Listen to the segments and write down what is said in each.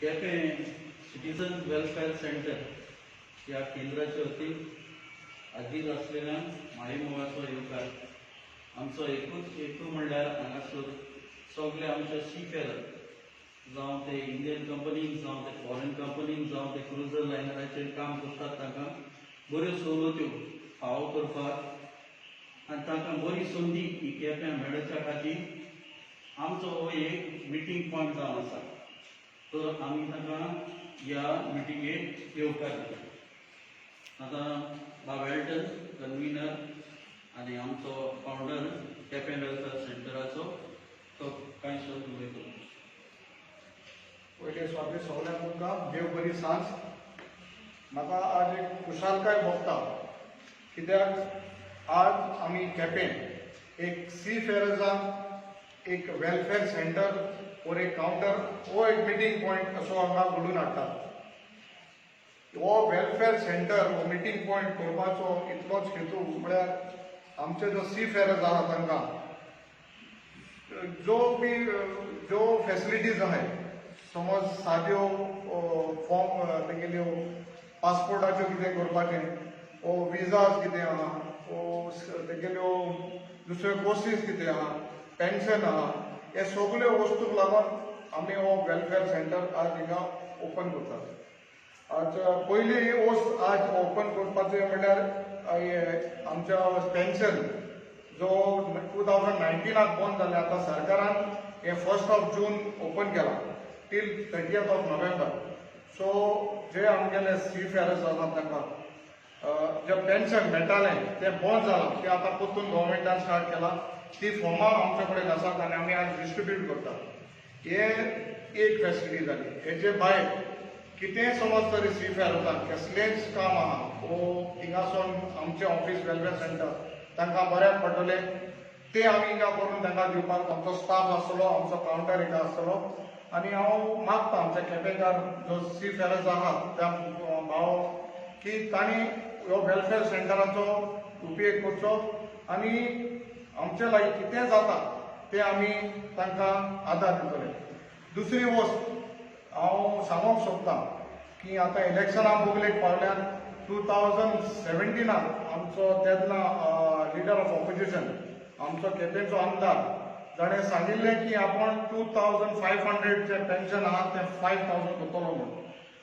Quepem citizen welfare centre ह्या केंद्राच्या वतीन हाजीर असलेल्या मायमोगाचो येवकार. आमचो एकूच हेतू म्हणल्यार हांगासर सगळे आमचे सी फेरर, जावं ते इंडियन कंपनीक, जावं ते फॉरेन कंपनीक, जावं ते क्रुजर लायनराचेर काम करतात, तांकां बऱ्यो सवलत्यो फावो करपाक आनी तांकां बरी संदी ही केप्यां मेळच्या खातीर आमचो हो एक मिटींग पॉयंट जावन आसा. तर आमी तांकां ह्या मिटिंगेक येवकार दिता. आतां बाब एल्टन, कन्विनर आनी आमचो फावंडर केपें वेलफेअर सेंटराचो, तो कांय शब्द उलयतलो. पयले सुवातेर सगळ्यांक तुमकां देव बरी सांज. म्हाका आज एक खुशालकाय भोगता, कित्याक आज आमी केपें एक सी फेरर्सांक एक वेलफेअर सेंटर और एक कावंटर वो एक मिटींग पॉयंट असो हांगा घडून हाडटात. हो वेलफेअर सेंटर हो मिटींग पॉयंट करपाचो इतलोच हेतू म्हळ्यार आमचे जो सी फेरर्स आहा, तांकां जो बी ज्यो फॅसिलिटीज आहाय, समज साद्यो फॉर्म, तेगेल्यो पासपोर्टाच्यो कितें करपाचें ओ विजाज कितें आहा ओ तेगेल्यो दुसऱ्यो कोर्सीस कितें आहा, पेन्शन आहा, हे सगल्यो वस्तूक लागून आमी हो वेलफेअर सेंटर आज हिंगा ओपन करतात. आज पयली वस्त आज ओपन करपाचें म्हणल्यार हे आमच्या पेन्शन जो 2019 बंद जालें, आतां सरकारान हे 1st of June open केला till 30th of November. So जे आमगेले सी फेरर्स आसात, तांकां जे पेन्शन मेळटालें तें बंद जालां, तें आतां परतून गव्हर्मेंटान स्टार्ट केलां. ती फॉर्मां आमच्या कडेन आसात आनी आमी आज डिस्ट्रिब्यूट करतात. हे एक फॅसिलिटी जाली. हेजे भायर कितेंय समज तरी सी फेरर्साक कसलेंच काम आहा वो हिंगासून आमचें ऑफिस वेलफेअर सेंटर तांकां बऱ्याक पडटलें, ते आमी हिंगा करून तांकां दिवपाक आमचो स्टाफ आसतलो, आमचो कावंटर हिंगा आसतलो. आनी हांव मागता आमच्या केपेंकार जो सी फेरर्स आहा त्या भाव की तांणी ह्यो वेलफेअर सेंटराचो उपयोग करचो आनी आमचे लागीं कितें जाता तें आमी तांकां आदार दितले. दुसरी वस्त हांव सांगूंक सोदतां की आतां इलेक्शनां बुकलेक पावल्यान. 2017 आमचो तेन्ना लिडर ऑफ ऑपोजिशन, आमचो केपेंचो आमदार, जाणें सांगिल्लें की आपण 2500 जे पेन्शन आहा तें 5000 करतलो म्हणून.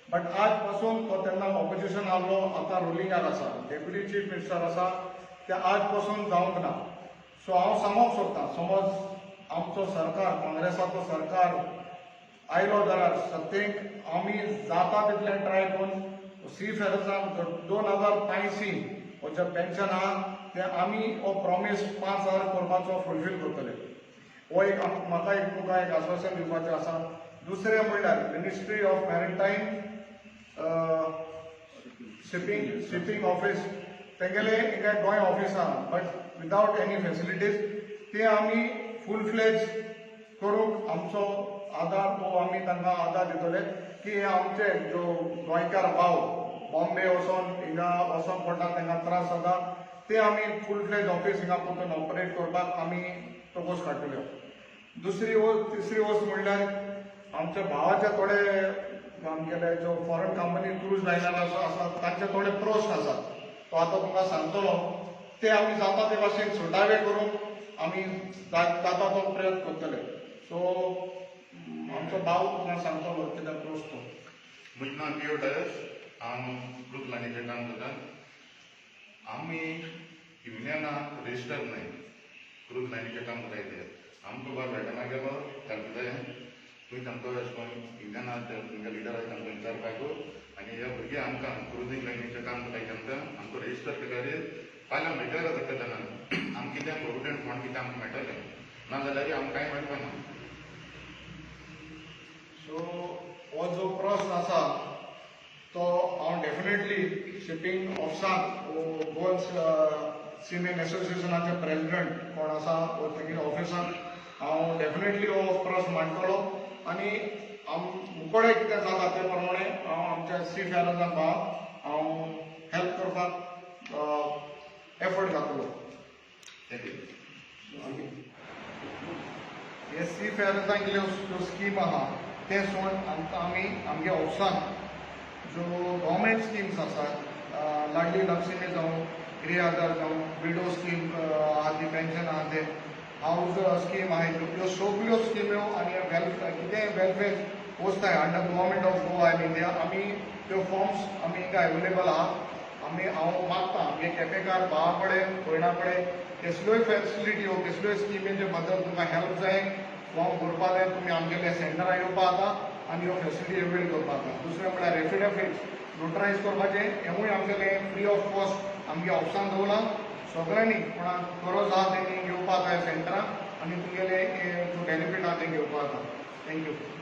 बट आज पासून तो तेन्ना ऑपोजिशन आहलो, आतां रुलिंगाक आसा, डेप्युटी चीफ मिनिस्टर आसा, ते आज पासून जावंक ना. सो हांव सांगूंक सोदतां, समज आमचो सरकार, काँग्रेसाचो सरकार आयलो जाल्यार सत्तेक, आमी जाता तितलें ट्राय करून सी फेरसांक 2500 हो जे पेन्शन आहा तें आमी हो प्रॉमीस 5000 करपाचो फुलफील करतले. हो एक म्हाका एक तुमकां एक आश्वासन दिवपाचें आसा. दुसरें म्हणल्यार Ministry of Maritime Shipping office, तेंगेले एक गोंय ऑफिस आहा, बट विदावट एनी फॅसिलिटीज. ते आमी फूल फ्लेज करूंक आमचो आदार हो आमी तांकां आदार दितले की हे आमचे जो गोंयकार भाव बॉम्बे वचोन हिंगा वचोंक पडटा, तांकां त्रास जाता, ते आमी फूल फ्लेज ऑफिस हिंगा परतून ऑपरेट करपाक आमी तोकोस काडटल्यो. दुसरी वस्त, तिसरी वस्त म्हणल्यार आमच्या भावाचे थोडे आमगेले जो फॉरेन कंपनी क्रूज लायनर आसा, तांचे थोडे प्रश्न आसात, तो आतां तुमकां सांगतलो. ते आमी जाता ते भाशेन सुटावे करूंक आमी जाता तो प्रयत्न करतले. सो आमचो भाव तुमकां सांगतलो कितें प्रश्न तो. म्हजें नांव पियो डायस. हांव क्रूज लायनीचेर काम करता. आमी युनियनाक रजिस्टर न्हय, क्रूज लायनीचेर काम करताय ते. आमकां बार वेगना गेलो तांकां जाय तुवें तांकां अशें करून युनियना तुमगे लिडर आसा तांकां विचारपाक. आनी हे भुरगे आमकां क्रुजींग लायनीचेर काम करताय, तांकां आमकां रजिस्टर केल्यार फाल्यां रिटायर जाता तेन्ना आमकां कितें प्रोविडंट फंड कितें आमकां मेळटलें, ना जाल्यार आमकां कांय मेळपाना. सो हो जो प्रश्न आसा तो हांव डेफिनेटली शिपींग ऑफिसांत गोवन सीमेन एसोसिएशनाचे प्रेसिडेंट कोण आसा वो तेगेले ऑफिसांत हांव डेफिनेटली हो प्रश्न मांडटलो आनी आम मुकोडे कितें जाता ते प्रमाणे हांव आमच्या सी फेरर्सांक भावाक हांव हेल्प करपाक एफर्ट घातलो. Thank you. हे सी फेरर्सांक ज्यो स्कीम आहा. तें सोडून आमकां आमी आमगे ऑफिसान ज्यो गव्हर्मेंट स्किम्स आसात, लाडली लक्ष्मी जावं, गृह आधार जावं, विडो स्कीम आहा ती, पेन्शन आहा तें, हावज स्कीम आहा, ह्यो सगल्यो स्किम्यो आनी कितें वेलफेअर वस्तू under government of Goa and India, आमी त्यो फॉर्म्स आमी हिंगा अवेलेबल आहा. आमी हांव मागता आमगे केपेकार भावा कडेन, भयणा कडेन, कसल्योय फॅसिलिटी हो कसल्योय स्किमीचे बद्दल तुमकां हेल्प जाय, फॉर्म भरपा जाय, तुमी आमगेले सेंटरार येवपा जाता आनी ह्यो फॅसिलिटी अवेल करपा जाता. दुसरें म्हळ्यार एफिडेविट्स नोटरायज करपाचें, हेंवूय आमगेलें फ्री ऑफ कॉस्ट आमगे ऑफिसान दवरलां. सगळ्यांनी कोणाक गरज आहा तेणी येवपा जाय सेंटरान आनी तुमगेले जो बेनिफीट आहा तें घेवपा जाता. Thank you.